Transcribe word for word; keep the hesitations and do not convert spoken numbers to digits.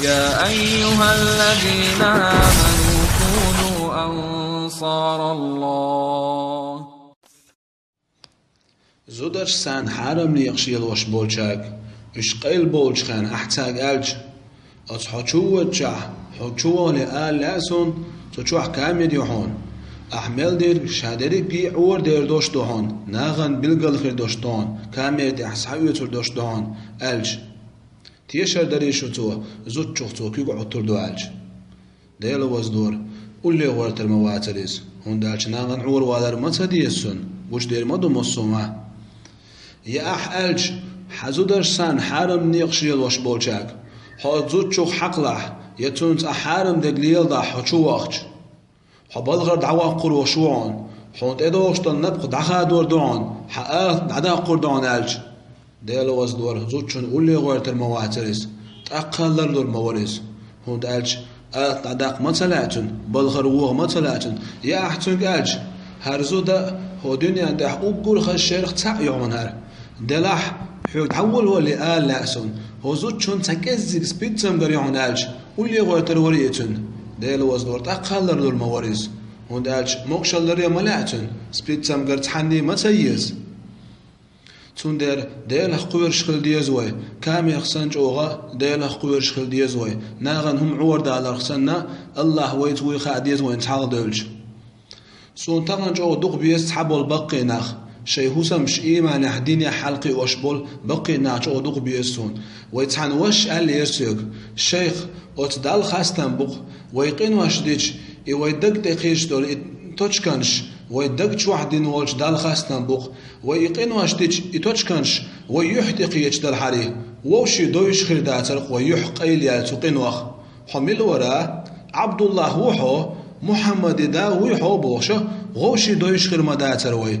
يا أيها الذين آمنوا كونوا أنصار الله. Зударшца хьарам некъаш лелош болчаьрга, уьш къайла болчу хенахь ахь цаьрга аьлча: «Оцу хьо чу воьдучохь, хьо чу вахале ала лаьа суна, цу чохь камер ю хьуна. Ахь мел дерг ша дерриге а Ӏора дер долуш ду хьуна, нахана билггал хир долуш ду хьуна, камер тӀехь схьаоьцур долуш ду хьуна», — аьлча. Тешар дарий шу цо, зудчух цо куьг Ӏуттур ду аьлча? Дела ваздора, улле гӀоьртар ма вацара иза, хӀунда аьлча нахана Ӏора валар ма ца деза цунна, гучудер ма ду массо а ма. Я ахь аьлча, хьан зударшца хьарам некъаш лелош болчаьрга: «Хьо зудчух хьакхалахь, я цуьнца ахь хьарам дерг леладахь хьо чу вахча. Хьо балхара дӀаваккхур волуш ву хьуна, хьуна тӀедогӀуш долу напха дӀахадор ду хьуна, хьан алат дӀадаккхур ду хьуна», — аьлча. Дела ваздора, зудчун улле гӀоьртар ма вацара иза, тӀаккха ларлур ма вара иза, хӀунда аьлча алат дӀадаккха ма ца лаьа цуьнан, балхара вогӀа ма ца лаьа цуьнан. Я ахь цуьнга аьлча: «ХӀара зуда а, хӀокху дуьнен тӀехь уггар хаза шайх цхьаъ ю хьуна хӀара. Делахь, хьоьга дӀаволавалале ала лаьа суна, хӀокху зудчун цхьа кӀеззиг спицамгар ю хьуна», — аьлча, улле гӀоьртар вара и цуьнан. Дела ваздора, тӀаккха ларлур ма вара иза, хӀунда аьлча могушалла ларъян ма лаьа цуьнан, спицамгар цхьанне а ма ца еза. Цундела Делах кхоьруш хила деза вай, камех санна чӀогӀа Делах кхоьруш хила деза вай, нахана хӀума Ӏора даларх санна, АллахӀ вайца вуй хаа деза вайна цхьалха девлча. Суна тахана чӀогӀа дукха беза цхьаболу баккхий нах, шайн хӀусамаш ийманехь, динехь хьалакхиош болу баккхий нах чӀогӀа дукха беза суна. Вай цхьана вашас аьллера соьга: «Шайх, оцу Далла хастам бу-кх, вай къинош дича, и вай даг тӀе кхийча долу и точканаш, вай даг чохь дина волчу Далла хастам бу-кх, вай и къинош дича, и точканаш вай юьхь тӀе кхеча далахьара, вовшийн довзуш хир дацара-кх вай юьхь къайла яьлла цу къинойх. Хьо мила вара? Ӏабдуллахь ву хьо, Мухьаммадан да вуй хьо бохуша, вовшийн довзуш хир ма дацара вай».